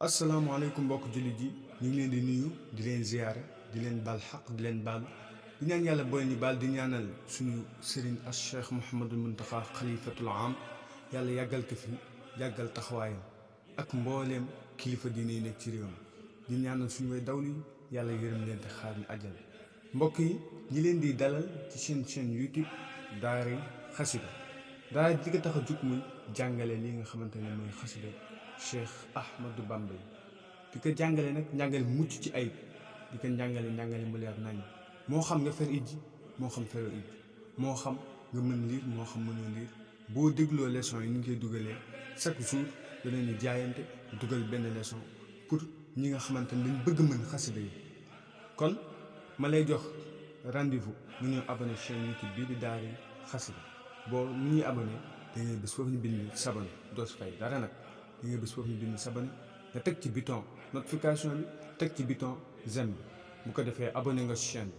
asalaamaaleykum mbokk jullit yi ñu ngi leen di nuyu di leen ziyaara di leen baal xaq di leen baal di ñaan yàlla booy ni baal di ñaanal suñu sëriñ as cheikh Mouhamadul Muntaxa xalifatul am yàlla yàggal ko fi yàggal taxawaayam ak mbooleem kilifa diine yi nekk ci réew mi di ñaanal suñu way dawlu yi yàlla yërëm leen te xaar ñu àjjal mbokk yi ñi leen di dalal ci seen chaîne YouTube Daaray Xasida daara ji ko tax a jug muy jàngale li nga xamante ne mooy xasida Cheikh Ahmadou Bamba di ko jàngale nag njàngale mucc ci ayib di ko njàngale mu leer nañ moo xam nga fer ijji moo xam feroo ijji moo xam nga mën liir moo xam mënoo liir boo dégloo leçon yi ni ñu koy dugalee chaque jour danañ ñu jaayante dugal benn leçon pour ñi nga xamante ne dañ bëgg mën xasida yi kon ma lay jox rendez-vous nga ñëw abonné chaîne YouTube bii di Daaray Xasida boo ni ñuy abonné da ngay bés foofu ñu bind s'abonner doo si fay dara nag da ngay bés foofu ñu bind s'abonner nga teg ci bouton notification bi teg ci bouton j'aime bi bu ko defee abonné nga chaîne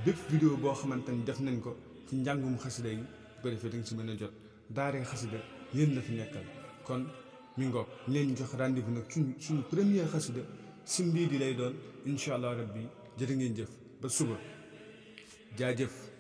bi bépp vidéo boo xamante ni def nañ ko ci njàngum xasida yi bu ko defee da nga si mën a jot Daaray Xasida yéen la fi nekkal kon mi ngoog ñu leen jox rendez-vous nag suñu première xasida si mbii di lay doon incha allah rabbi jërë ngeen jëf ba suba jaajëf